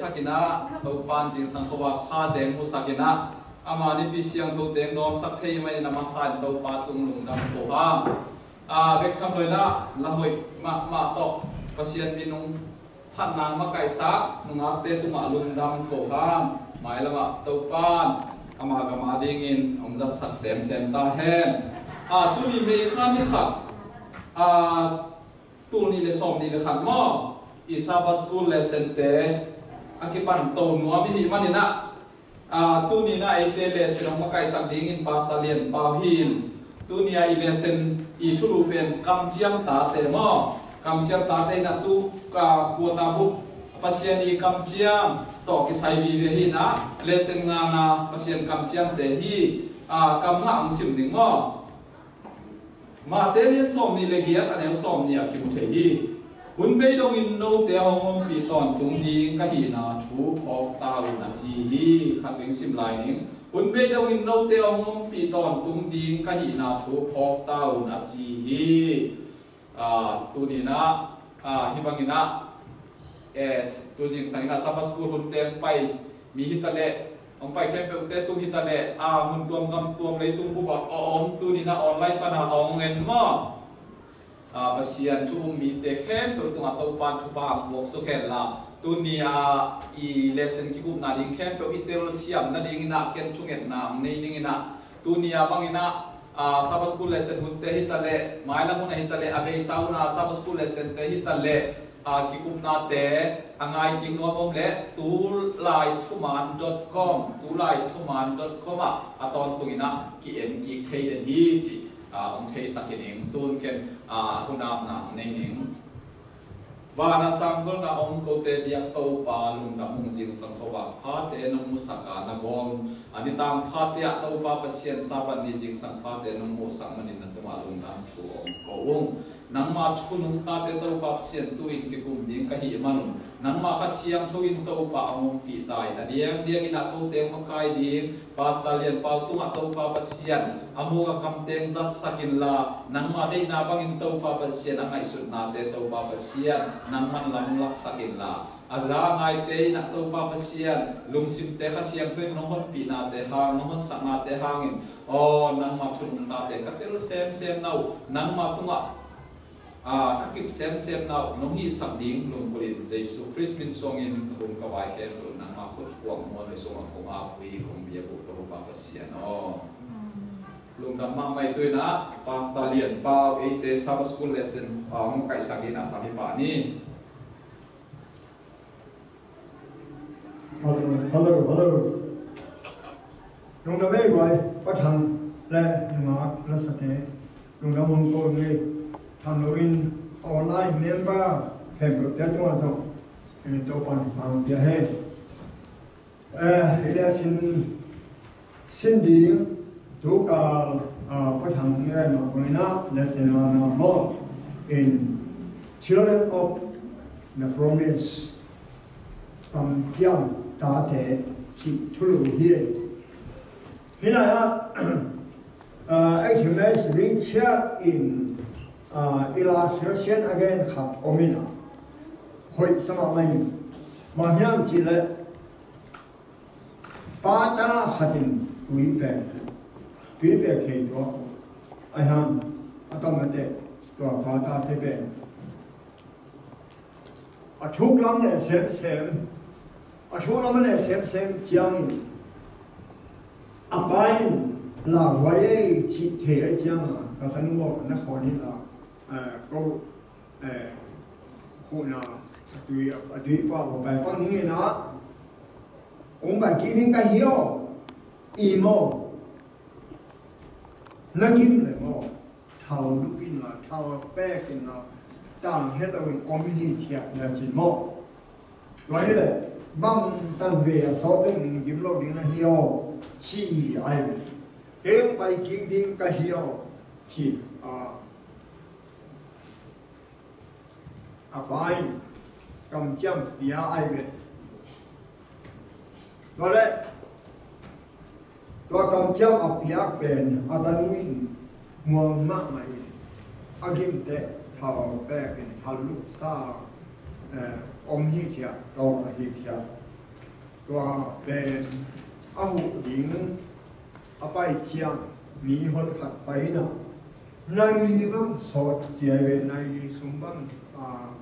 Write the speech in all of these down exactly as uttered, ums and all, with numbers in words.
Sakin ah Topa'n zingsang khuavak pha teng musakin ah ama nipi siangtho teng dawnsak thei manin a masa in Topa tung lungdam ko hang. A, bek tham lo in ah la hoih mahmah tawh Pasian min hong phatna makaihsak nungakte tungah lungdam ko hang. Mailam ah Topa'n ama gam a dingin hong zatsak semsem ta hen. A, tuni May kha ni khat, a, tul nih le sawm nih le khat maw, i Sabbath School lesson te a kipan to nuam i hih manin ah, a, tuni in ah eite lesson hong makaihsak dingin Pastor Lian Pau hi in, tuni a i lesson i thulu pen kamciam tate maw, kamciam tate in ah tu, a, kuata buk Pasian i kamciam tawh kisai vive hi in ah, lesson ngana Pasian kamciamte hi. A, kam ngah hong sim ding maw. Mate lian sawm nih le giat, a neu sawm nih ah kimu thei hi. Hun bei dongin note a hong ompih tawntung ding ka hihna thu phawk ta un, a ci hi. Khat veng sim lai ning. Hun bei dongin note a hong ompih tawntung ding ka hihna thu phawk ta un, a ci hi. A, tuni in ah, a, hih bangin ah, e, tu zingsang in ah Sabbath School hun teng pai mi hi ta leh, hong pai khempeuhte tung hi ta leh, a, mun tuam gam tuam leitung bup ah a om, tuni in ah online pan a hong en maw. A, Pasian thu um mite khempeuh tungah Topa'n thupha hong buak suk hen la, tuni a i lesson kikupna ding khempeuh i telsiam nadingin ah ken thungetna hong nei ning in ah, tuni a bangin ah, a, Sabbath School lesson hunte hi ta leh, mailam hun a hi ta leh, a beisa hun a Sabbath School lesson te hi ta leh, a, kikupnate a ngai kik nuam om leh, tulai thuman dot com, tulai thuman dot com ah a tawntungin ah ki-en kik thei den hi cih, a, hong theisak hi ning. Tun ken, a, hun apna hong nei ning. Van a sangkolna om kote biak Topa, lungdam ung, zingsang khuavak phate nong musak a, na bawm a nitang phate ah Topa Pasian, Sabbath ni zingsang phate nong musak manin na tungah lungdam thu om ko ung. Nangma thu nungtate Topa Pasian, tu-in kikum ding ka hih manun, nangma Kha Siangtho in Topa a ompih ta in, a diangdiangin ah kote makai ding Pastor Lian Pau tungah Topa Pasian, a muk a kamteng zatsak inla, nangma deihna bangin Topa Pasian, a ngaihsutnate Topa Pasian, nangman lamlaksak inla, a za a ngaite in ah Topa Pasian, lungsimte Kha Siangtho in nong honpihnate hang, nong honsaknate hangin, aw, nangma thu nungtate ka tel semsem na uh, nangma tungah a, ka kip semsem na uh nong hihsak ding lungkulh in, Jesu Khrist min suangin ka hun ka vai khempeuh nangma khut kuang mual hoih sungah kong ap uh hi, kong biak uh Topa Pasian aw. Lungdam mahmah. Tu-in ah Pastor Lian Pau eite Sabbath School lesson, a, hong kaihsak in a sam hi pah ni. Hello, hello, hello. Lungdam ei guai, Pa Thang le nungak lasate. Lungdam hong ko ngei. Tham loin online member khempeuhte tungah zong, eh, Topa'n thupha hong pia hen. Eh, i le sin Sin ding, tu kal, ah, Pa Thang ngai mah bangin ah, lesson a na maw, in Children of the Promise, Kamciam Tate cih thulu hi. Hi lai ah, ah, H M S Richard in, ah, illustration again khat om in ah, hoih sa mahmah hi. Bang hiam cih leh, pata khat in tui pek, tui pek thei tuak. Ahi hang, a tamate, tua pata te pen a thuk lam ne semsem, a thuk lam ne semsem ciangin, a pa in lauhuai ei cih thei ahih ciangin, ka tanu aw, na khawn in la, eh, ko, eh, khuhna, a tui, a tui pah, a pai pah ning in ah, hong pai kik ding ka hi aw, i maw, na gim leh maw, thau lup in la, thau pek in la, tang het lo in om hithiat na cin maw. Tua hi leh, bang tan ve a sawt in gim lo ding na hi aw, ci ai. Hong pai kik ding ka hi aw, ci a. A pa in kamciam pia ai ve. Tua leh, tua kamciam a piak pen a tanu in muang mahmah in, a gimte thau pek in, thau lup sa, eh, om hithiat, tawng a hithiat. Tua pen a huh ding a pai ciang mi hon khat pai in ah, nai li bang sawt ci ai ve, nai li sum bang, a,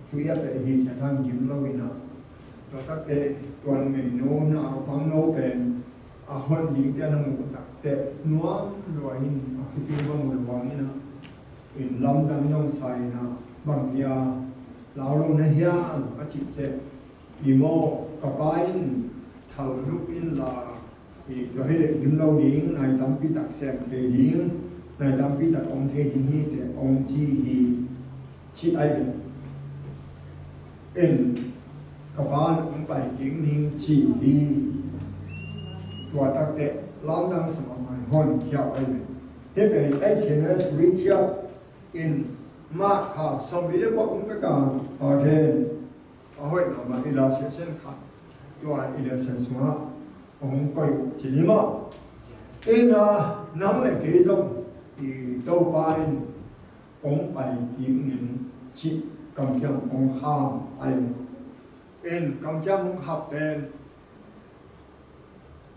tui a peh hi thiat hang gim lo in ah, tua takte tuan mei no, naupang no pen a hon dingte na muh takte nuam lua in, a khitui bang uh luang in ah, in lamdang dong sa in ah, bang dia lau lo na hiam a cih teh, i maw, ka pa in thal luk in la, i tua hi leh gim lo ding, nai tampi tak sem thei ding, nai tampi tak om thei ding hi teh, om ci hi, ci ai ve. In ka pa in hong pai kik ning ci hi. Tua takte lamdang sa mahmah, hon khiau ai ve. Hih pen H M S Richard in March kha sawmli le kua kum pek a, a gen a hoih mahmah, illustration khat, tua illustration sungah hong koih uh ci ni maw. In ah, nang le kei zong i Topa in hong pai kik ning cih kamciam hong kham ai ve. In kamciam hong kham pen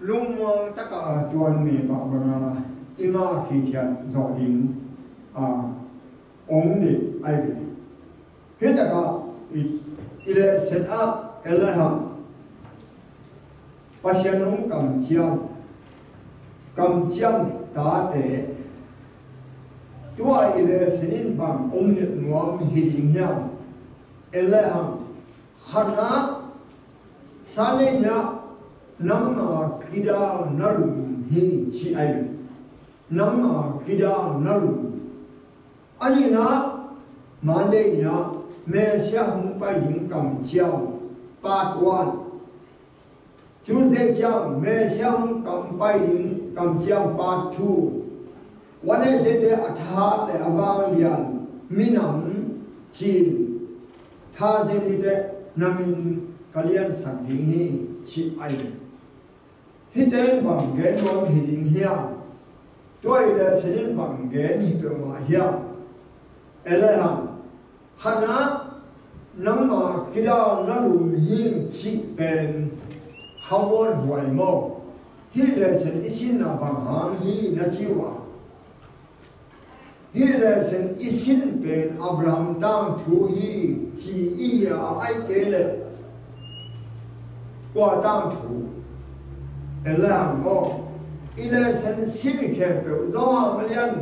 lungmuang taka tuan mi mah banga i ngah khithiat zawh ding, a, hong deih ai ve. Hih takah i, i lehset ah en lai hang, Pasian hong kamciam, kamciam tate, tua i lehset in bang hong hilh nuam hi ding hiam? En lai hang, khatna, Sunday ni-ah nangma kidal na lum hi ci ai ve. Nangma kidal na lum. A nihna, Monday ni-ah Messiah hong pai ding kamciam, part one. Tuesday ciang Messiah hong kam pai ding kamciam, part two. Wednesday te a thahat le a vanglian minam cin. Thursday ni te na min ka liansak ding hi ci ai. Hihte in bang gen nuam hi ding hiam? Tua i lehset in bang gen hi peuhmah hiam? En lai hang, khatna, nangma kidal na lum hi cih pen khamuanhuai maw? Hih lehset i sinna bang hang hi na ci uh a, hih lehset i sin pen Abraham tangthu hi ci i hi a, ahih kei leh kua tangthu? En lai hang maw, i lehset sin khempeuh, Johan a lian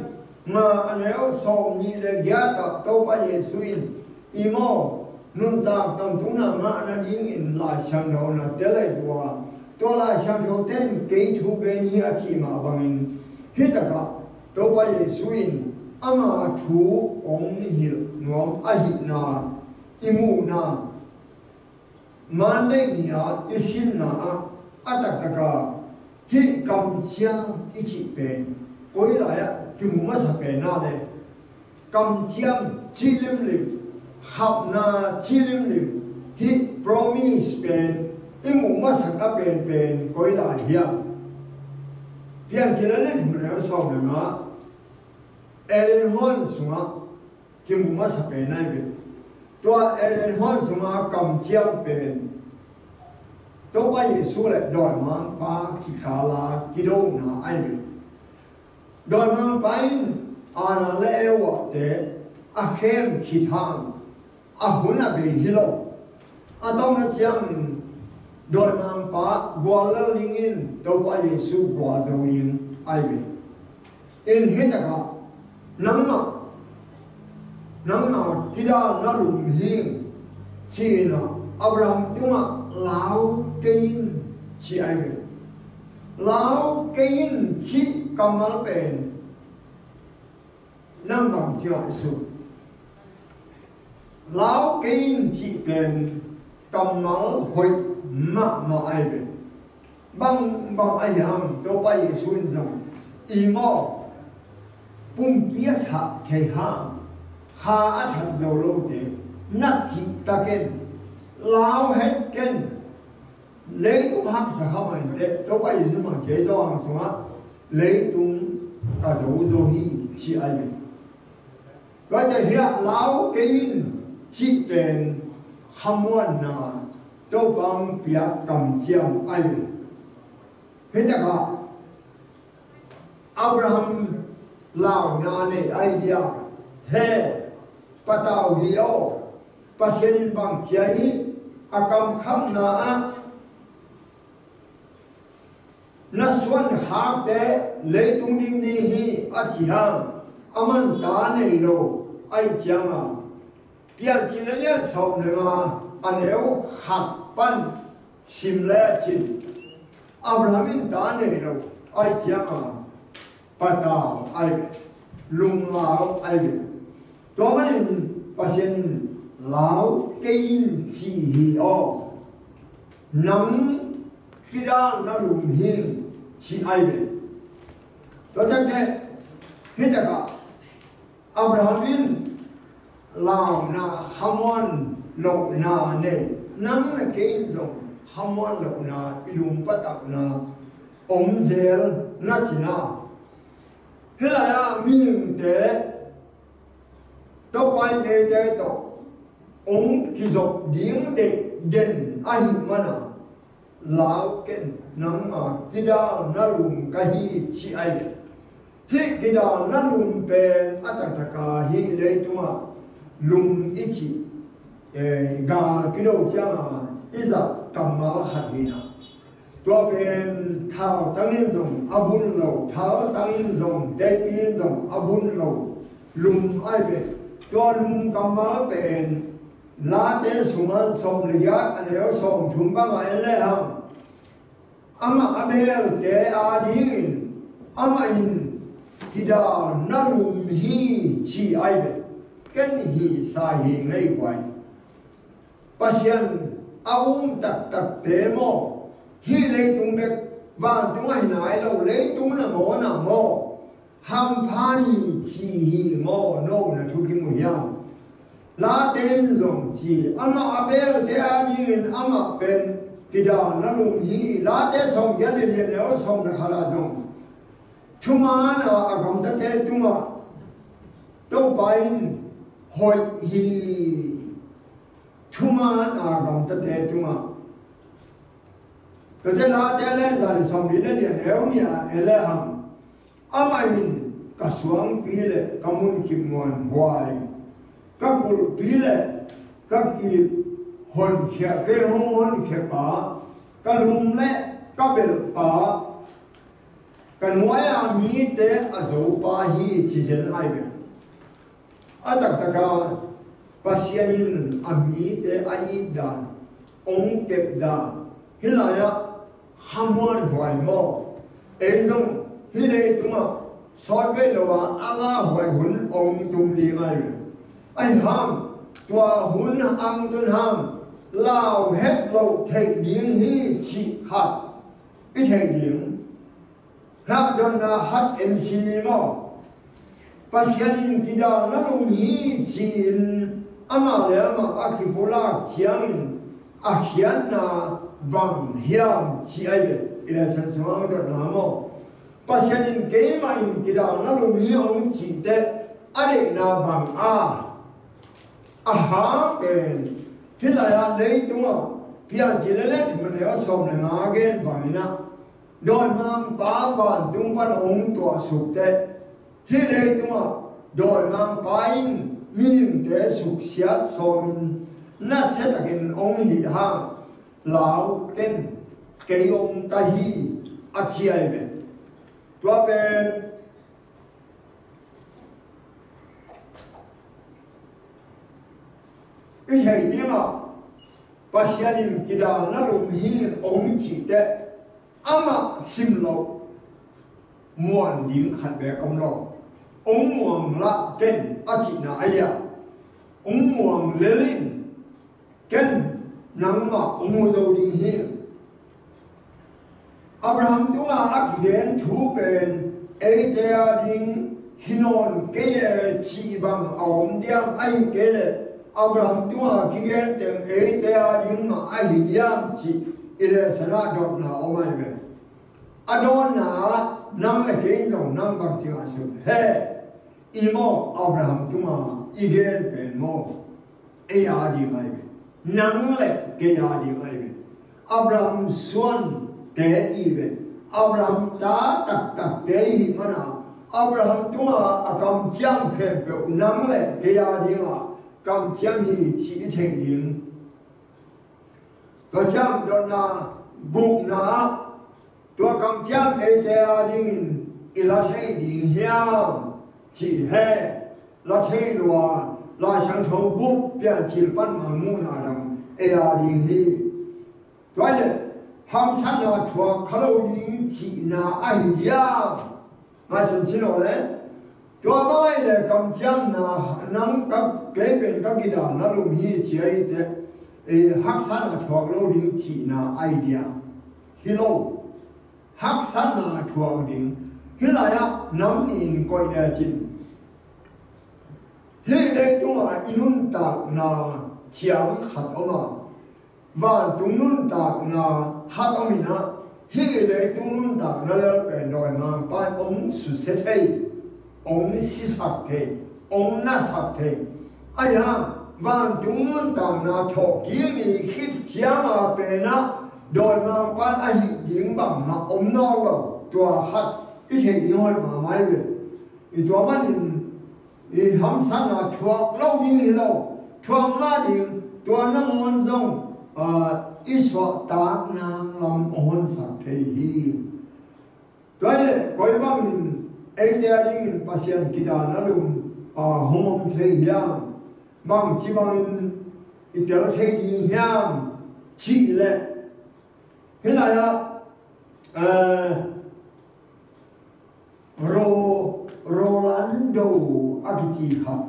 nga a neu sawmnih le giat ah Topa Jesu in, i maw, nuntak tangtungna ngah nadingin Lai Siangtho na tel leh tua, tua Lai Siangtho ten kei thu gen hi a cih mah bangin, hih takah Topa Jesu in ama thu hong hilh nuam ahihna i muhna, Monday ni-a i sinna ah a taktak a, hih kamciam i cih pen koi lai-ah kimu masa pen a le, kamciam cih limlim, khapna cih limlim, hih promise pen i muh masakna penpen koi lai hiam? Piancil a lian thum a neu sawm le nga, Eden huan sungah kimu masa pen ai ve. Tua Eden huan sunga kamciam pen Topa Jesu le dawimangpa kikala kidona ai ve. Dawimangpa in Adam le Eva te a khem khit hang, a hun a bei hi lo. A tawpna ciangin dawimangpa gual lel dingin Topa Jesu gual zo ding ai ve. In hih takah nangmah, nangmah kidal na lum hi ci-in ah Abraham tungah lau kei in ci ai ve. Lau kei in cih kammal pen nang bang ci ngaihsun? Lau kei in cih pen kammal hoih mahmah ai ve. Bang, bang ahi hang, Topa Jesu in zong i maw, pumpi a thah thei hang, kha a that zo lote na kihta ken, lau het ken, leitung haksa kha mah inteh, Topa Jesu mah ci, Johan sungah leitung ka zo zo hi ci ai ve. Tua ciang hiah lau kei in cih pen khamuanna Topa hong piak kamciam ahi ve. Hih takah Abraham launa nei ahi dia, he, patau hi aw, Pasian in bang ci a hi, a kamkhamna ah na suankhakte leitung ding ding hi a ci hang, a man ta nei lo ahi cianga, Piancil a lian sawm le nga a neu khat pan sim le cin, Abraham in ta nei lo ahi cianga, patau ahi ve, lunglau ahi ve. Tua manin Pasian in, lau kei in ci hi aw, nang kidal na lum hi ci ahi ve. Tua takte hih takah Abraham in launa khamuan lohna nei, nang le kei in zong khamuan lohna, i lungpatakna om zel na cina. Hih lai-ah mihingte Topa in eite tawh hong kizop ding deih den ahih mana, lau ken, nangma kidal na lum ka hi ci ahi ve. Hih kidal na lum pen a taktaka hih leitungah lum i cih, eh, gal kido cianga i zat kammal khat hi na. Tua pen thautang in zong a bun lo, thaltang in zong, teipi in zong a bun lo lum ahi ve. Tua lum kammal pen Late sungah sawm le giat a neu sawm thum bangah en lehang, amah a belte adingin amah in kidal na lum hi ci ahi ve. Ken hih sa hi ngei guai. Pasian a um taktakte maw, hih leitung bek, vantung ahi nai lo, leitung nangawn ah maw, hampha hi ci hi maw, no na thu kimu hiam? Late in zong ci, amah a belte adingin amah pen kidal na lum hi. Late sawm giat le li a neu sawm le khat ah zong, thumaana a gamtate tungah Topa in hoih hi. Thumaana a gamtate tungah. Tua te Late a lian za le sawm li le li a neu nih ah en lehang, amah in ka suangpi le ka munkip muanhuai, ka kulhpi le ka kip honkhiat, kei hong honkhiatpa, ka lum le ka belhpa, ka nuai-a mite a zopa hi ci zen ahi ve. A taktaka Pasian in a mite a it dan, hong kep dan, hih lai-ah khamuanhuai maw? Ei zong hih leitungah sawtvei lo a, a lauhuai hun hong tum ding ahi ve. Ahi hang, tua hun hong tun hang, lau het loh theih ding hi cih khat i theih ding. Hah dotna khat en sim ni maw? Pasian in kidal na lum hi ci-in amah le amah a kipulak ciangin a khiatna bang hiam ci ahi ve. I lesson sungah dotna maw? Pasian in keimah in kidal na lum hi hong cih teh a deihna bang a, a hang pen hih lai-ah leitungah Piancil a lian thum a neu sawm le nga gen bangin ah, dawimangpa vantung pan hong tuahsuk teh, hih leitungah dawimangpa in mihingte suksiat sawmin nasiatakin hong hih hang, lau ken, kei om ka hi, a ci ahi ve. Tua pen i theih dingah Pasian in kidal na lum hi hong cih teh, amah sim loh muan ding khat beek om lo. Hong muang lah ken a cihna ahi a, hong muang lel in ken nangmah hong mu zo ding hi. Abraham tungah a kigen thu pen eite ading hi nawn kei e cih bang a om diam, ahih kei leh Abraham tungah kigen teng eite ading mah ahi diam cih i lesson ah dotna om ahi ve. A dawnna ah nang le kei in zong nang bangci ngah suk he? I maw, Abraham tungah i gen pen maw, ei ading ahi ve. Nang le kei a ding ahi ve. Abraham suante i ve. Abraham ta taktakte i hih mana Abraham tunga a kamciam khempeuh nang le kei a dinga kamciam hi cih i theih ding. Tua ciang dotna gukna ah tua kamciam eite a dingin i la thei ding hiam cih he la thei lua. Lai Siangtho bup Piancil pan mangmuhna dang ei a ding hi. Tua le hamsatna thuak kha lo ding cihna ahi diam? Ngaihsun sin aw le. Tua bang ahi le kamciamna nang ka kei pen ka kidana lum hi ci ahi te, eh, haksatna thuak lo ding cihna ahi diam? Hi lo. Haksatna thuak ding. Hih lai-ah nam nih in koih lecin hih leitungah i nuntakna ciang khat om a, vantung nuntakna khat om inah, hih leitung nuntakna lel pen dawimangpa in hong susia thei, hong sisak thei, hong nasak thei. Ahi hang vantung nuntakna thawhkik i khit cianga penah dawimangpa in a hih ding bangmah om nawn lo. Tua khat i theih ding hoih mahmah hi ve. I tua manin i hamsatna thuak lo ding hi lo, thuak mah ding. Tua nangawn zong, aa, i suahtakna lam a honsak thei hi. Tua hi leh koi bangin eite a dingin Pasian kidana lum, aa, hong om thei hiam? Bangci bangin i tel thei ding hiam? Cih leh hih lai-ah, aa, Ro-, Rolando a kici khat,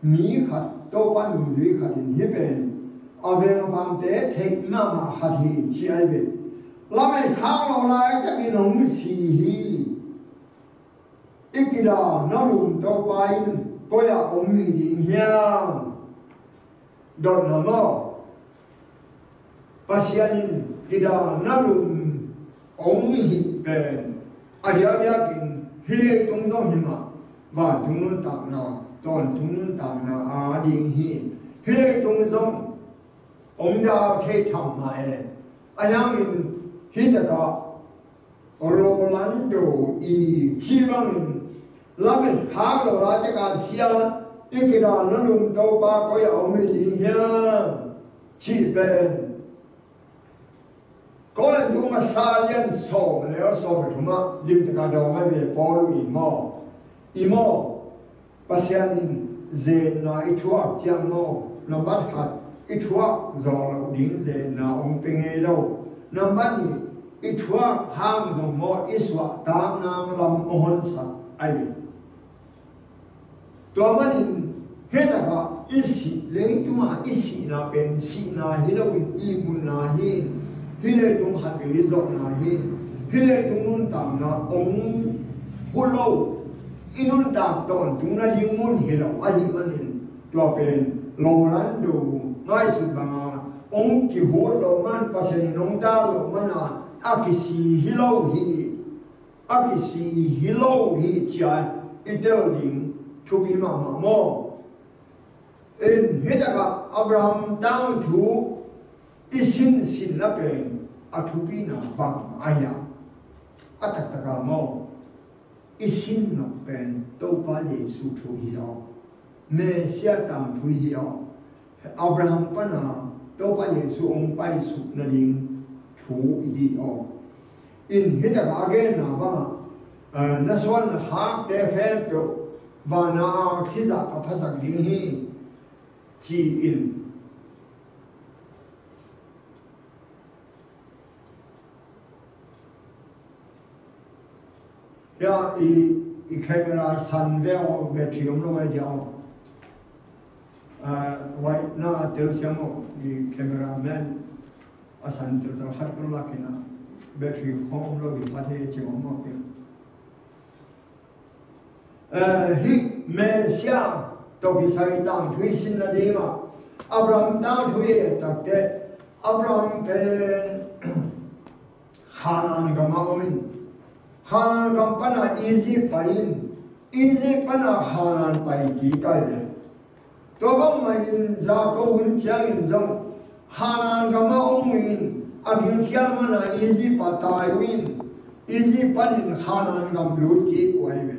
mi khat, Topa nungzui khat in hih pen a veng a pamte theih mahmah khat hi ci ahi ve. Lamet khak lo laitakin hong si hi. I kidana lum Topa in koi-ah om hi ding hiam? Dotna maw? Pasian in kidana lum hong hih pen a diakdiakin hih leitung zong hi mah, vantung nuntakna, tawntung nuntakna a ding hi. Hih leitung zong hong dal thei tham mah e. Ahi hangin hih takah Rolando i cih bangin lamet khak lo laitakin sia i kidana lum Topa koi-ah om hi ding hiam? Cih pen Korintu masa lian sawm le sawm le thum ah limtakin dawng ahi ve. Paul i maw, i maw, Pasian in zenna i thuak ciang maw, nambat khat i thuak zawh loh ding zenna hong pia ngei lo. Nambat nih, i thuak hang zong maw, i suahtakna lam a honsak ahi ve. Tua manin hih takah i sih, leitungah i sihna pen sihna hi loin ihmutna hi. Hih leitung khat vei i zawhna hi. Hih leitung nuntakna hong huh lo, i nuntak tawntung nading mun hi lo ahih manin tua pen Rolando ngaihsut banga hong kihut loh man, Pasian in hong dal loh mana a kisi hi lo hi. A kisi hi lo hi ci-a i tel ding thupi mahmah maw? In hih takah Abraham tangthu i sinsinna pen a thupina bang ahi a, a taktakah maw? I sin nawk pen Topa Jesu thu hi aw. Messiah tangthu hi aw. Abraham pana Topa Jesu hong paisuk nading thu hi aw. In hih takah a genna bangah, eh, na suan na khakte khempeuh vana aksi zah ka phasak ding hi, ci-in. Hia i, i camera san ve aw, battery om lo ve dia aw. Ah, wai na tel siam aw, i camera man a san tel tel khat kon lak in a, battery khong om lo i khat he ci om aw. Eh, hih Messiah tawh kisai tangthu i sin nadingah Abraham tangthu i et takteh Abraham pen Khanaan gamah om in, Khanaan gam pana Egypt pai in, Egypt pana Khanaan pai kik ahi ve. Tua bangmah in Jakob hun ciangin zong Hanan gam ah om uh in, a gilkial man a Egypt ah tai uh in, Egypt panin Hanan gam lut kik uh ahi ve.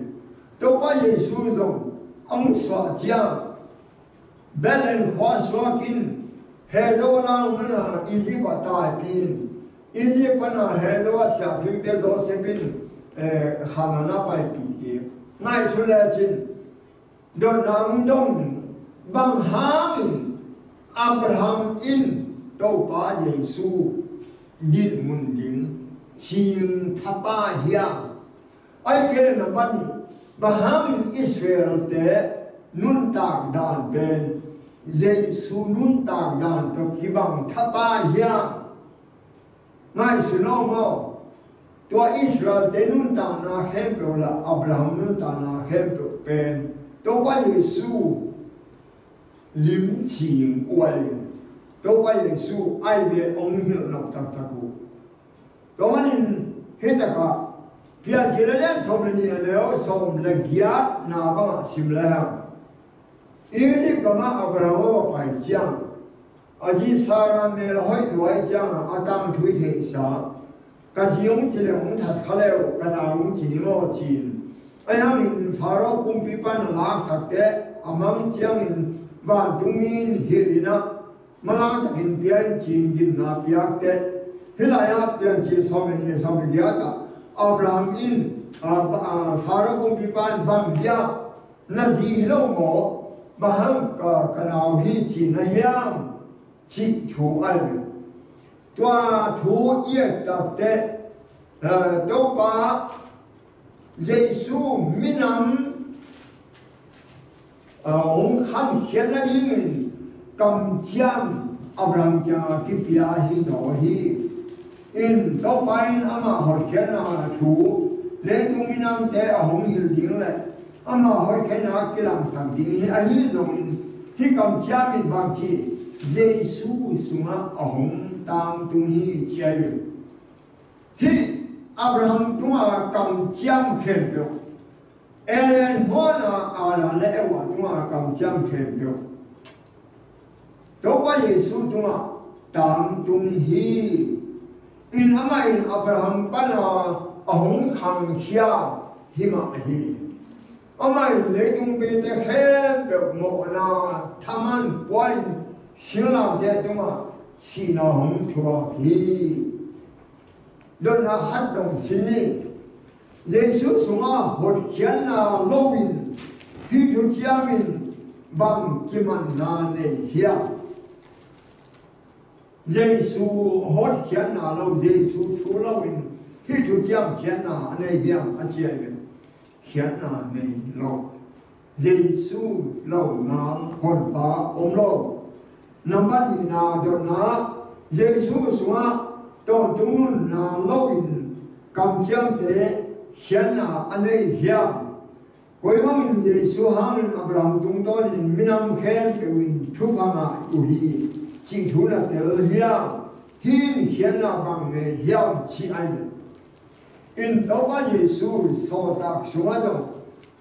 Topa Jesu zong a musuah ciang Bethlehem khua suak in, heh zo a lang man a Egypt ah taipih in, Egypt pan a heh zo a siahpilte Joseph in, eh, Hanan ah paipih kik. Ngaihsun lecin, dotna hong dong in, bang hangin Abraham in Topa Jesu dinmun ding cing thapa hiam? Ahih kei leh number nih, bang hangin Israelte nuntak dan pen Jesu nuntak dan tawh kibang thapa hiam? Ngaihsun aw maw. Tua Israelte nuntakna khempeuh le Abraham nuntakna khempeuh pen Topa Jesu lim cing uh ahi. Topa Jesu ahi ve hong hilh nop taktak uh. Tua manin hih takah Piancil a lian sawm le nih a neu sawm le giatna bangah sim le hang, Egypt gamah Abraham a va pai ciang, a zi Sarah mel a hoih lua ahih ciangin a tangthu i theihsa, ka zi hong ci leng hong that kha le uh, ka nau hong ci ning aw ci-in. Ahih hangin Pharaoh kumpipa in a laksak teh, a mang ciangin vantung mi in hilh in ah, manlang takin pia in ci-in gimna piak teh. Hih lai-ah Piancil sawm le nih, sawm le giat ah Abraham in, a, a, Pharaoh kumpipa in bang dia na zi hi lo maw, bang hang ka, ka nau hi ci na hiam, cih thu ahi ve. Tua thu i et tak teh, eh, Topa Jesu minam, eh, hong khankhiat nadingin kamciam Abraham kiangah kipia hi zaw hi. In Topa in ama hotkhiatna thu, leitung minamte a hong hilh ding le ama hotkhiatna a kilangsak ding hi. Ahi zongin hih kamciam in bangci, Jesu sungah a hong tangtung hi ci ahi ve. Hih Abraham tunga kamciam khempeuh, Eden huan a Adam le Eva tunga kamciam khempeuh, Topa Jesu tungah tangtung hi. In amah in Abraham pana a hong khangkhia hi mah hi. Amah in leitung pete khempeuh mawhna thaman pua in singlamteh tungah sihna hong thuak hi. Dotna khat dong sin ni. Jesu sungah hotkhiatna lo in hih thuciam in bang kimanna nei hiam? Jesu hotkhiatna lo, Jesu thu lo in hih thuciam khiatna a nei hiam a ci ahi ve. Khiatna nei lo. Jesu lo ngal honpa om lo. Nambat nihna dotna, Jesu sungah tawntung nunna lo in kamciamte khiatna a nei hiam? Koi bangin Jesu hangin Abraham tungtawnin minam khempeuh in thupha ngah uh hi cih thu na tel hiam? Hih in khiatna bang nei hiam cih ahi ve. In Topa Jesu sawltak sungah zong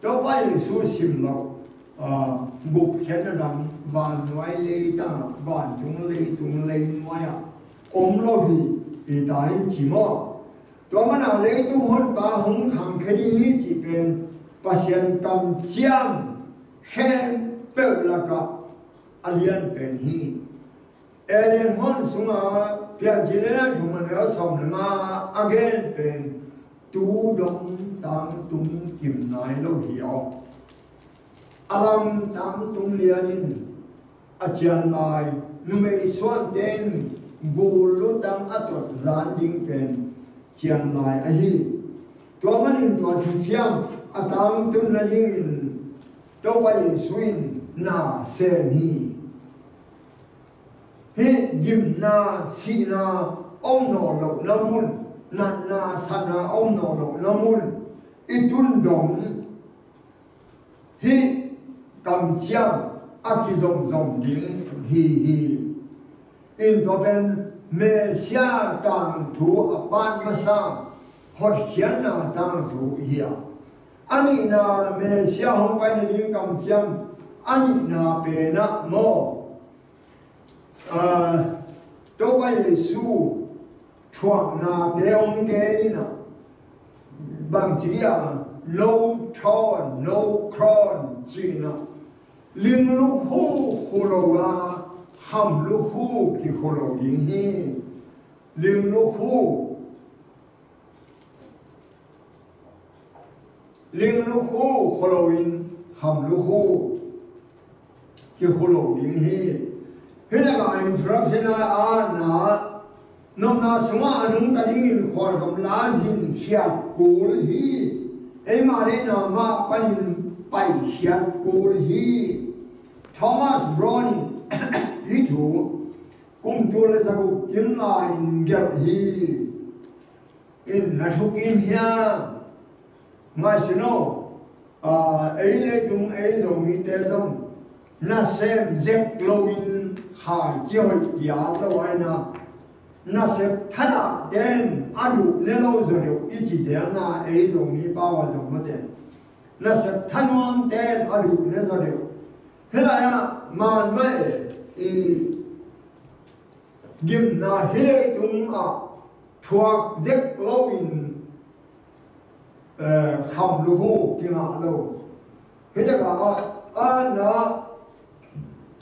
Topa Jesu sim lo, ah, gupkhiatna dang vannuai leitang ah, vantung leitung leinuai ah om lo hi, hi ta in ci maw? Tua mana leitung honpa hong khangkhia ding hi cih pen Pasian kamciam khempeuh lakah a lian pen hi. Eden huan sungah Piancil a lian thum a neu sawm le nga a gen pen tu dong tangtung kim nai lo hi aw. A lam tangtung lian in a cian lai, numei suante in gul lutang a tuat zan ding pen cian lai ahi. Tua manin tua thuciam a tangtun nadingin Topa Jesu in na sem hi. Hih gimna, sihna om nawn lohna mun, natna, satna om nawn lohna mun i tun dong hih kamciam a kizomzom ding hi hi. In tua pen Messiah tangthu a pan masa, hotkhiatna tangthu hi a. A nihna Messiah hong paina ding kamciam a nihna pen ah maw? Ah, Topa Jesu thuaknate om kei inah, bangci dia, no throne, no crown cinah, ling lukhu khu lo a, kham lukhu kikhu lo ding hi. Ling lukhu Ling lukhu khu loin kham lukhu kikhu lo ding hi. Hih lakah introduction a a na nopna sungah a nungta dingin khualgam la zin khiat kul hi. Eima deihna mah panin pai khiat kul hi. Thomas Browne in hih thu kum tul le zaguk kim lai-in gelh hi. In na thukim hiam? Ngaihsun aw, a, ei leitung ei Zomite zong nasem zek loin khai kihoih kiat lo aina, nasep thadah ten a duh ne lo zaw deuh i ci zelna ei Zomi pau a zong mate. Nasep thanuam ten a duh ne zaw deuh. Hih lai-ah man mah e, i gimna hih leitung ah thuak zek loin, eh, kham lukhu kingah lo. Hih takah a na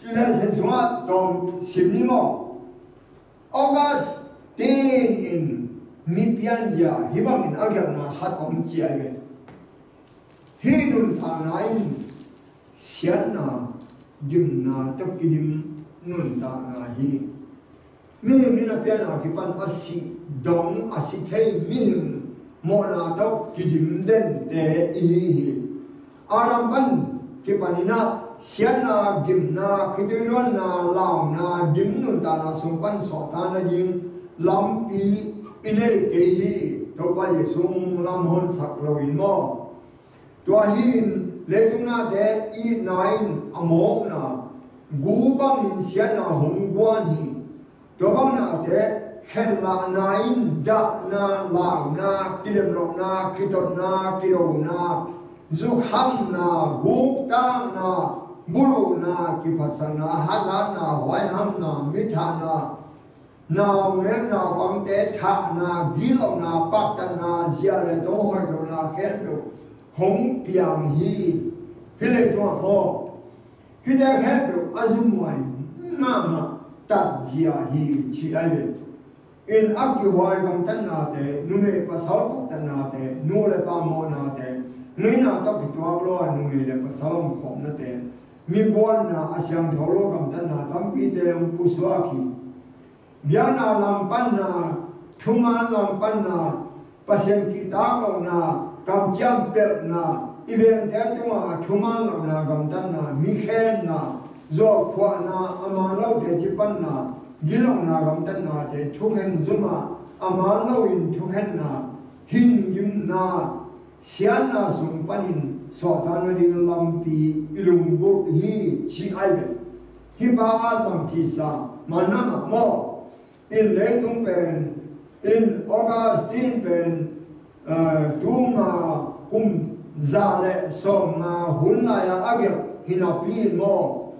i lesson sungah tawm sim ni maw? Augustine in mi pianzia hih bangin a gelhna khat om ci ai ve. Hih nuntakna in siatna, gimna tawh kidim nuntakna hi. Mihing in a pianna kipan a sih dong a si thei mihing mawhna tawh kidim dente i hi hi. Adam pan kipanin ah siatna, gimna, khitui luanna, launa, dim nuntakna sung pan suahtak nading lampi i nei kei hi. Topa Jesu lam honsak loin maw? Tua hi-in leitung nate itna in a mawkna gu bangin siatna hong guan hi. Tua bang nate khenlahna in dahna, launa, kilemlohna, kitotna, kidona, zukhamna, guktakna, buluhna, kiphatsakna, hazatna, huaihamna, mithahna, naungek naupangte thahna, gitlohna, paktatna, zia le tong hoihlona khempeuh hong piang hi. Hih leitungah maw, hihte khempeuh a zumuai mahmah tatzia hi ci ai ve. In a kihuai gamtatnate, numei pasal paktatnate, nu le pa mawhnate, ngeina tawh kituak lo a numei le pasal omkhawmnate, mi buanna, a siangtho lo gamtatna tampite hong pusuak hi. Biakna langpanna, thuman langpanna, Pasian kihtak lohna, kamciam pelhna, i vengte tungah thuman lohna gamtatna, mi khenna, zuaukhuahna, a man lote cipanna, gitlohna gamtatnate, thukhen zumah a man loin thukhenna, hingimna, siatna sung panin suahtak nading lampi i lunggulh hi ci ai ve. Hih pa a bang ci sa, manna mah maw? In leitung pen, in Augustine pen, eh, tuma kum za le sawmnga hun lai-a a gelh hi napi in maw?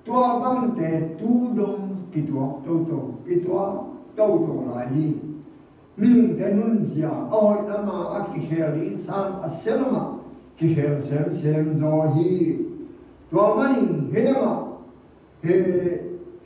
Tua bangte tu dong kituak toto, kituak toto lai hi. Mihingte nunzia, a hoih a ma a kikhel ding sang a sia lamah kikhel semsem zaw hi. Tua manin hih lamah, hi,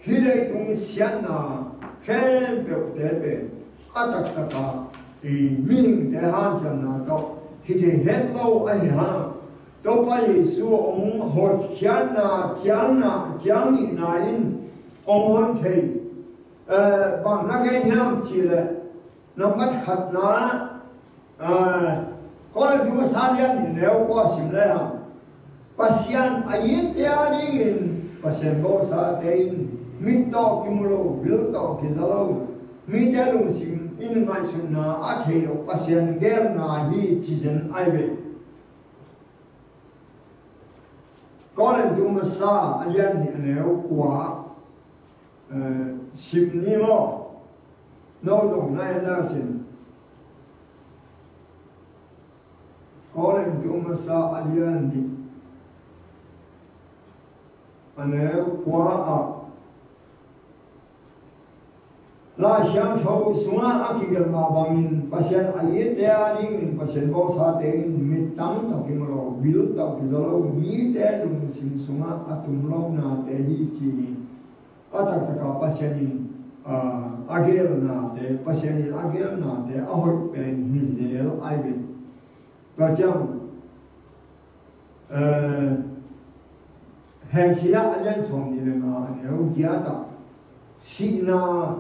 hih leitung siatna khempeuhte pen a taktaka i mihingte hanciamna tawh hi thei het lo ahi hang. Topa Jesu hong hotkhiatna cialna, cial nihna in hong hon thei. Eh, bang na gen hiam cihleh, nambat khatna, eh, Korin thu masa lian nih neu kua sim le hang. Pasian a itte a dingin Pasian bawlsate in mit tawh kimu lo, bil tawh kiza lo, mite lungsim in ngaihsutna a thei lo Pasian geelna hi ci zen ai ve. Korin thu masa a lian nih a neu kua, eh, sim ni maw? No zong na en na cin. Korin thu masa a lian nih a neu kua ah Lai Siangtho sungah a kigelh mah bangin Pasian a itte a dingin Pasian bawlsate in mit tam tawh kimu lo, bil tawh kizo lo, mite lungsim sungah a tum lo nate hi ci hi. A taktakah Pasian in, ah, a gelnate, Pasian in a gelnate a hoih pen hi zel ai ve. Tua ciang, eh, Hosea a lian sawmnih le nga a neu giat ah sihna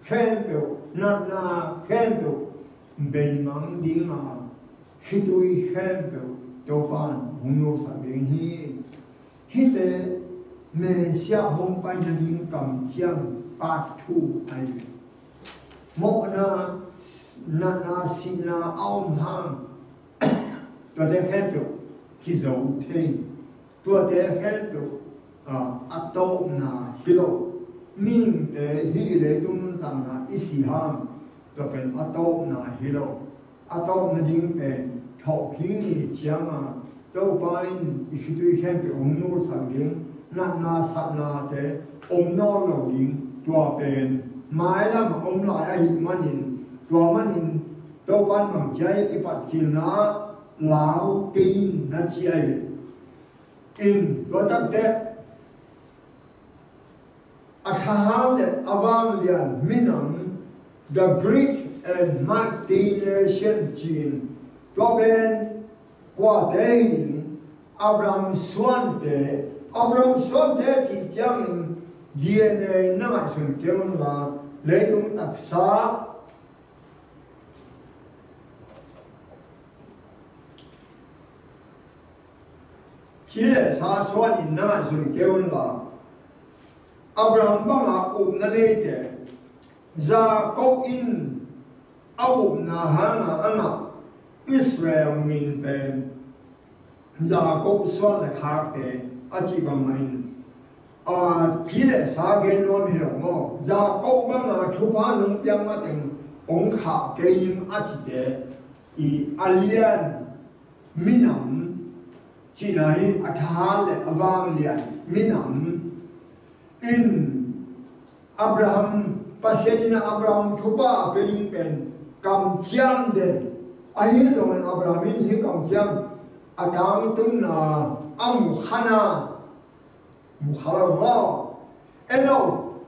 khempeuh, natna khempeuh beimang ding a, khitui khempeuh Topa'n hong nulsak ding hi. Hihte Messiah hong pai nading kamciam part two ai ve. Mawhna, natna, sihna a om hang tuate khempeuh kizo thei. Tuate khempeuh, ah, a tawpna hi lo. Mihingte hih leitung nuntakna i si hang, tua pen a tawpna hi lo. A tawpna ding pen thawhkik ni ciang a, Topa in i khitui khempeuh hong nulsak ding, natna saknate om nawn lo ding, tua pen mailam a om lai ahih manin, tua manin Topa in bang ci hiam i patcilna ah lau kei in na ci hi ve. In, tua takte a thahat le a vanglian minam, the great and mighty nation ci-in, tua pen kuate hi ding? Abraham suante. Abraham suante cih ciangin D N A na ngaihsun kei un la, leitung taksa ci le sa suan in na ngaihsun kei un la, Abraham banga upna neite, Jacob in a upna hanga a ngah Israel min pen Jacob suan le khakte a cih bangmah in, a, ci le sa gen nuam hi lo maw? Jacob banga thupha nong piak mateng hong khah kei ning a cite i a lian minam cihna hi, a thahat le a vanglian minam in Abraham, Pasian in Abraham thupha a pia ding pen kamciam den ahi zongin Abraham in hih kamciam a tangtunna a mu kha na, mu kha lo maw? En lo,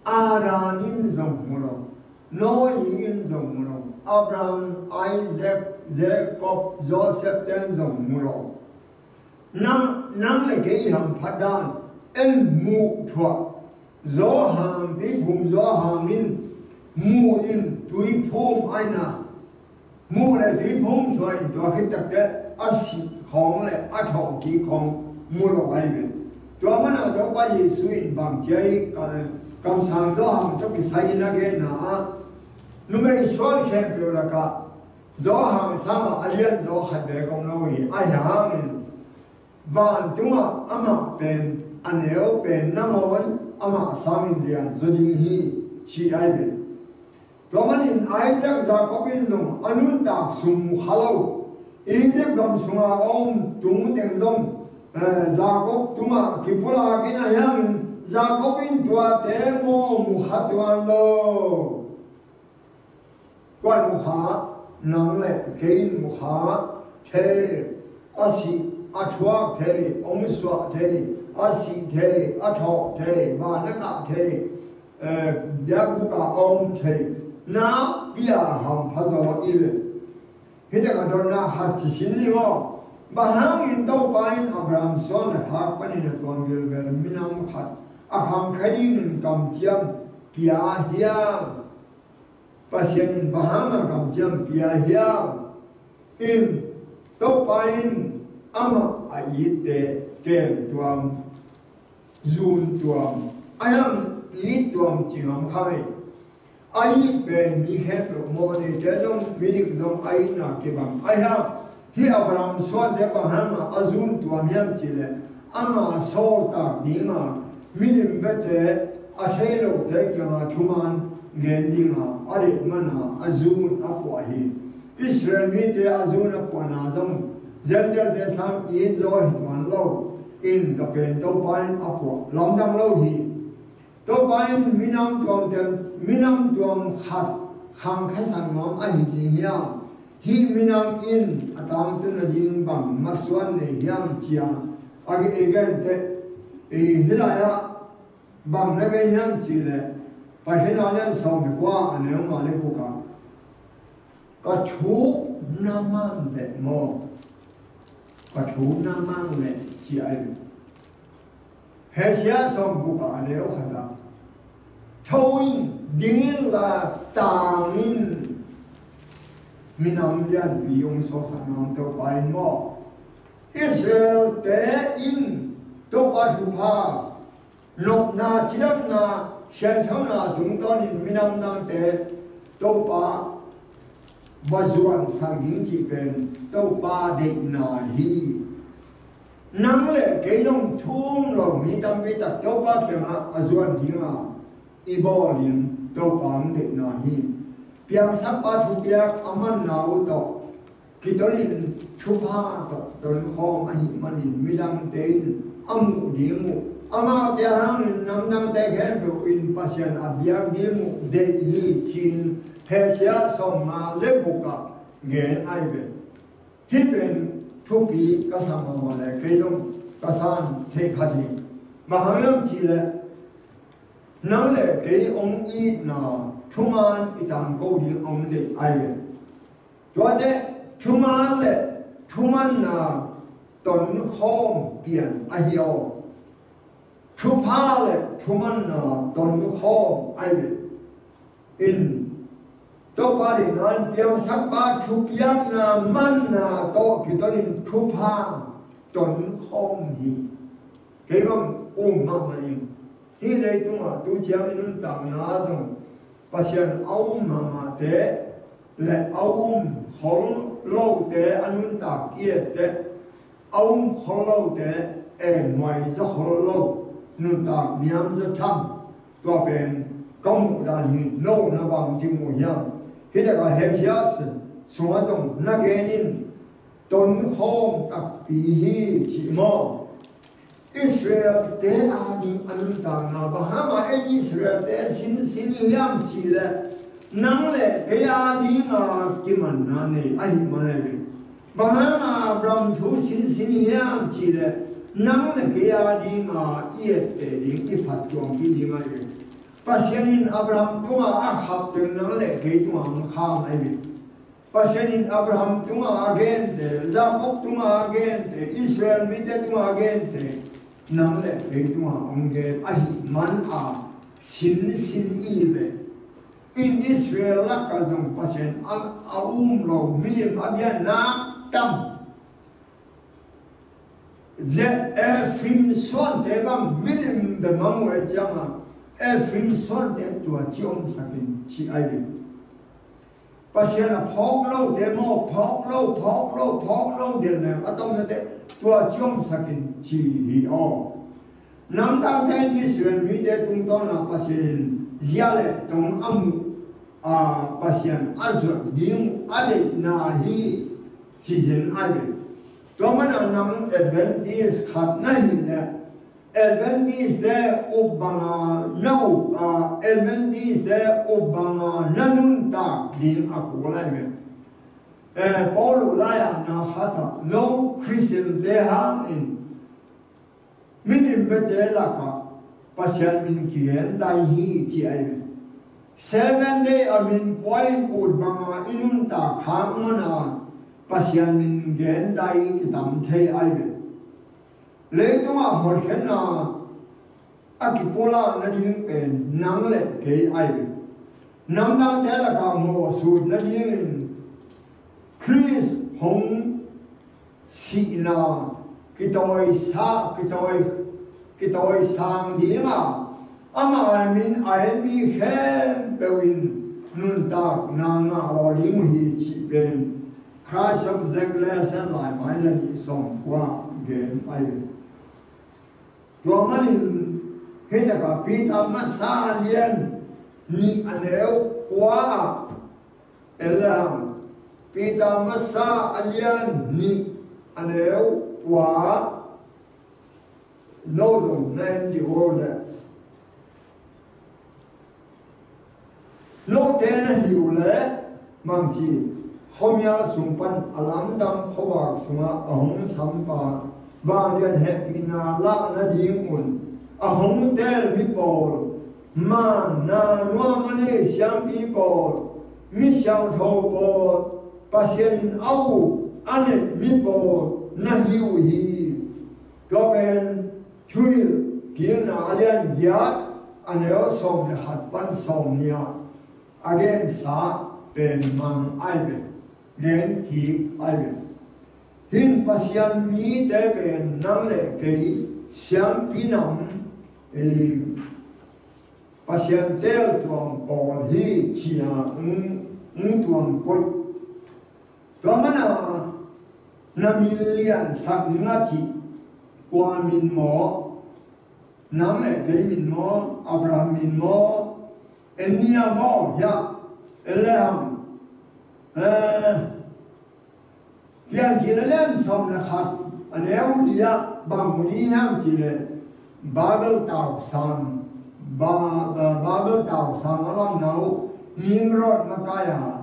Adam in zong mu lo, Noah in zong mu lo, Abraham, Isaac, Jacob, Joseph ten zong mu lo. Nang, nang le kei i hamphat dan en, muh thuah Johan, Tuiphum Johan in muh in tuiphum aina, muh le tuiphum thuah in tua khit takte a sih khawng le a thawhkik khawng mu lo ai ve. Tua mana Topa Jesu in bang ci hiam, ka, kamsang Johan tawh kisai in a genna ah, numei suan khempeuh lakah Johan sangah a lianzaw khat beek om lo hi. Ahi hangin vantungah amah pen a neu pen nangawn amah sangin lianzaw ding hi, ci ai ve. Tua manin Isaac, Jacob in zong a nuntak sum mu kha lo. Egypt gam sunga a om tung teng zong, eh, Jacob tungah kipulak in, ahi hangin Jacob in tuate maw mu kha tuan lo. Kua in mu kha? Nang le kei in mu kha thei, a sih a thuak thei, hong suah thei, a sih thei, a thawh thei, van a kah thei, eh, biakbuk ah a om thei, nakpi a hampha zaw i ve. Hih takah dotna khat ci sin ni maw? Bang hangin Topa in Abraham suan le khak panin a tuam vilvel minam khat a khangkhia dingin kamciam pia hiam? Pasian in bang hanga kamciam pia hiam? In, Topa in amah a itte kem tuam, zun tuam, a hiam it tuam ci ngam kha hi. A it pen mi khempeuh mawhneite zong, midik zong a itna kibang. A hiam, hih Abraham suante bang hanga a zun tuam hiam cihleh, ama sawltak dinga milim bete, a thei lote kianga thuman gen dinga a deih mana a zun a puah hi. Israel mite a zun a puahna zong Gentile-te sang it zaw hi tuan lo. In, tua pen Topa in a puah lamdang lo hi. Topa in minam tuamte, minam tuam khat khangkhiasak nuam ahi ding hiam? Hih minam in a tangtun nading bang masuan nei hiam ci-a a gen, i gente, i hih lai-ah bang na gen hiam cih leh, Paikhiatna lian sawm le kua, a neu nga le guk ah, ka thu na mang leh maw, ka thu na mang leh ci ahi. Hosea sawm guk ah a neu khat ah, tho in, ding inla tang in, minam lianpi hong suaksak nuam Topa in maw. Israelte in Topa thupha, nopna, cidamna, sianthona tungtawnin minam dangte Topa va zuansak ding cih pen Topa deihna hi. Nang le kei zong thu um lo mi tampi tak Topa kiangah a zuan dinga i bawl in Topa hong deihna hi. Piangsakpa thupiak a manna uh tawh kitonin thupha tawh tonkhawm ahih manin midangte in a muh ding uh, amaute hangin namdangte khempeuh in Pasian a biak ding uh deih hi, ci-in Hosea sawmnga le guk ah gen ahi ve. Hih pen thupi ka sa mahmah leh kei zong ka san thei kha ding. Bang hang hiam cih leh nang le kei hong itna thuman i tangko ding hong deih ahi ve. Tuate thuman le thumanna tonkhawm pian ahi aw. Thupha le thumanna tonkhawm ahi ve. In Topa deihna in piangsakpa thupiakna manna tawh kitonin thupha tonkhawm hi. Kei bang um mahmah ing. Hih leitungah tu ciang i nuntakna zong Pasian a um mahmahte le a um khol lote a nuntak i etteh, a um khol lote enhuai zaw khol lo, nuntak niam zaw tham, tua pen ka muh dan hi. No na bang ci mu hiam? Hih takah Hosea sungah zong na gen in tonkhawm takpi hi ci maw. Israelte ading a nuntakna, bang hanga en Israelte sinsin hiam cih leh nang le kei adinga kimanna nei ahih man ahi ve. Bang hanga Abraham thu sinsin hiam cih leh nang le kei adinga i etteh ding, i phattuampi ding ahi ve. Pasian in Abraham tungah a khap teng nang le kei tungah hong kham ahi ve. Pasian in Abraham tungah a gente, Jacob tungah a gente, Israel mite tungah a gente, nang le kei tungah hong gen ahih man a sinsin i ve. In Israel lakah zong Pasian a, a um lo milim a bia nak tam. Ze Ephraim suante bang milim bemang uh e cianga, Ephraim suante tua ci omsakin ci ahi ve. Pasian a phawk lote maw, phawk lo, phawk lo, phawk lo, delnem a tomnate tua ci omsakin ci hi aw. Namdangte in Israel mite tungtawna Pasian in zia le tong a muh, a, Pasian a zuat ding uh a deihna hi ci zen ahi ve. Tua mana nang Adventist khat na hih leh Adventist te up banga na up a, Adventist te up banga na nuntak ding a kul ahi ve. Eh, Paul uh lai-ah na khatah no Christian te hangin milim bete lakah Pasian min kigen dai hi ci ahi ve. Seven Day a min pua in ut banga i nuntak khak mana Pasian min gen dai kitam thei ahi ve. Leitungah hotkhiatna a kipulak nading pen nang le kei ahi ve. Namdangte lakah mawhsut nadingin Khrist hong sihna kitawisa, kitawi, kitawisang dinga ama min a en mi khempeuh in nuntakna ngah law ding uh hi cih pen Christ of Zechariah laimai zani sawmkua gen ahi ve. Tua manin hih takah Peter masa lian nih a neu kua ah en le hang, Peter masa a lian nih a neu kua ah no zong na en dih uh leh Note na hi uh leh, mangci, khuamial sung pan a lamdang khuavak sungah a hong sampa vanglian hehpihna lah nadingun a hong teel mi pawl, manna nuam a nei siampi pawl, mi siangtho pawl, Pasian in a up a neih mi pawl na hi uh hi. Tua pen Thuhilhkikna a lian giat, a neu sawm le khat pan sawm nih ah a gensa pen mang ai ve, gen kik ai ve. Hih Pasian mite pen nang le kei siampi nam, eh, Pasian teel tuam pawl hi ci-a hong, hong tuam koih. Tua mana na min liansak ning a cih, kua min maw? Nang le kei min maw? Abraham min maw? En ni a maw? Hiah, en le hang. Eh, Piancil a lian sawm le khat, a neu li ah bang mu ding hiam cih leh, Babel tausang, Ba-, Ba-, Babel tausang a lamna uh, Nimrod makai a,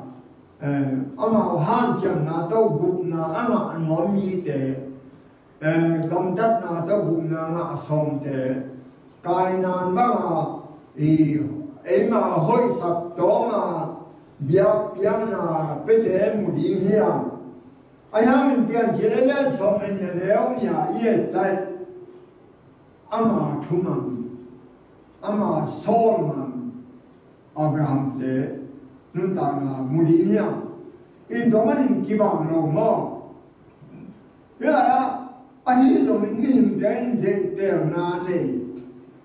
eh, amau hanciamna tawh gupna a ngah nuam mite, eh, gamtatna tawh gupna ngah sawmte, Kainan banga, i, eima hoihsak tawnga biakpiakna piate mu ding hiam? Ahi hangin Piancil a lian sawm le nih a neu nih ah i et lai, ama thumang, ama sawlmang, Abraham te nuntakna mu ding hiam? In tua manin kibang lo maw? Hi lai ah, ahi zongin mihingte in deihtelna nei,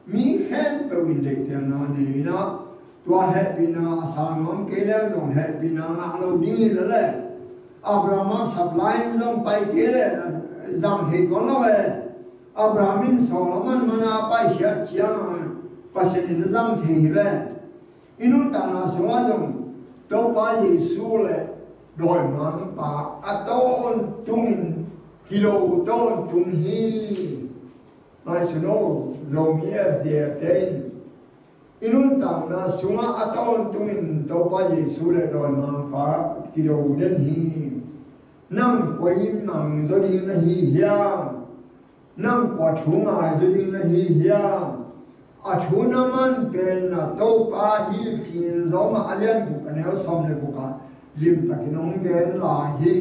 mi khempeuh in deihtelna nei in ah, tua hehpihna a sang nuam kei leh zong hehpihna ngah lo ding hi leh leh, Abraham a sap lai in zong pai kei leh zang thei tuan lo e. Abraham in sawl a manman a paikhiat ciangin Pasian in a zang thei hi ve. I nuntakna sungah zong Topa Jesu le dawimangpa a tawntungin kido tawntung hi. Ngaihsun o, Zomi S D A te in i nuntakna sungah a tawntungin Topa Jesu le dawimangpa kido den hi. Nang koi mang zaw ding na hi hiam? Nang kua thu ngai zaw ding na hi hiam? A thu na man pen na Topa hi ci-in Rom a lian guk a neu sawm le guk ah limtakin hong gen lai hi.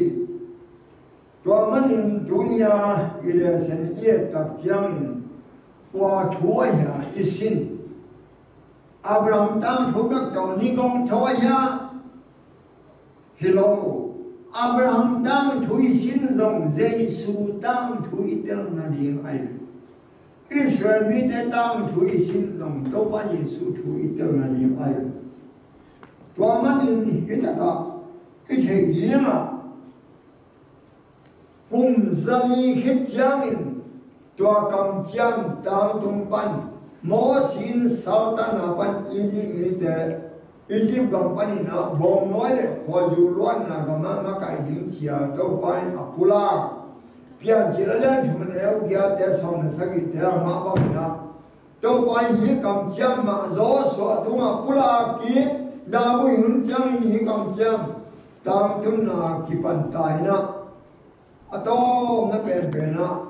Tua manin tuni-a i lesson i et tak ciangin kua thu ahi hiam i sin? Abraham tangthu bek tawh ni gong tho ahi hiam? Hi lo. Abraham tangthu i sin zong Jesu tangthu i tel nading ahi ve. Israel mite tangthu i sin zong Topa Jesu thu i tel nading ahi ve. Tua manin hi takah i theih dingah kum zali khit ciangin tua kamciam tangtung pan Mosi in saltanna pan Egypt mite, Egypt gam panin ah bawngnawi le khuazu luanna gamah makaih ding ci-a Topa in a pulak. Piancil a lian thum a neu giat te sawm le sagihte ah mah bangin ah Topa in hih kamciam mah Joshua tungah pulak kik, David hun ciangin hih kamciam tangtunna kipan ta in ah a tawpna penpen ah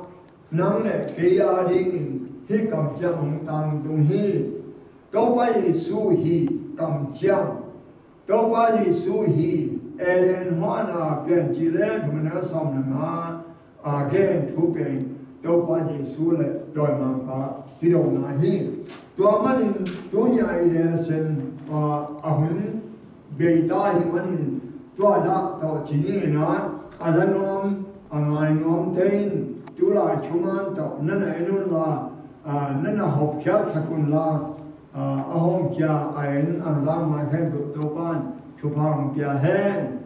nang le kei a dingin hih kamciam hong tangtung hi. Topa Jesu hi kamciam. Topa Jesu hi Eden huan a Piancil a lian thum a neu sawm le nga a gen thu pen Topa Jesu le dawimangpa kidona hi. Tua manin tuni-a i lesson a hun bei ta ahih manin tua zah tawh ci ni in ah, a za nuam a ngai nuamte in tulai thuman tawh na na en unla, a, na na hopkhiatsak unla, a, a hawmkhia a en a za ngai khempeuh Topa in thupha hong pia hen.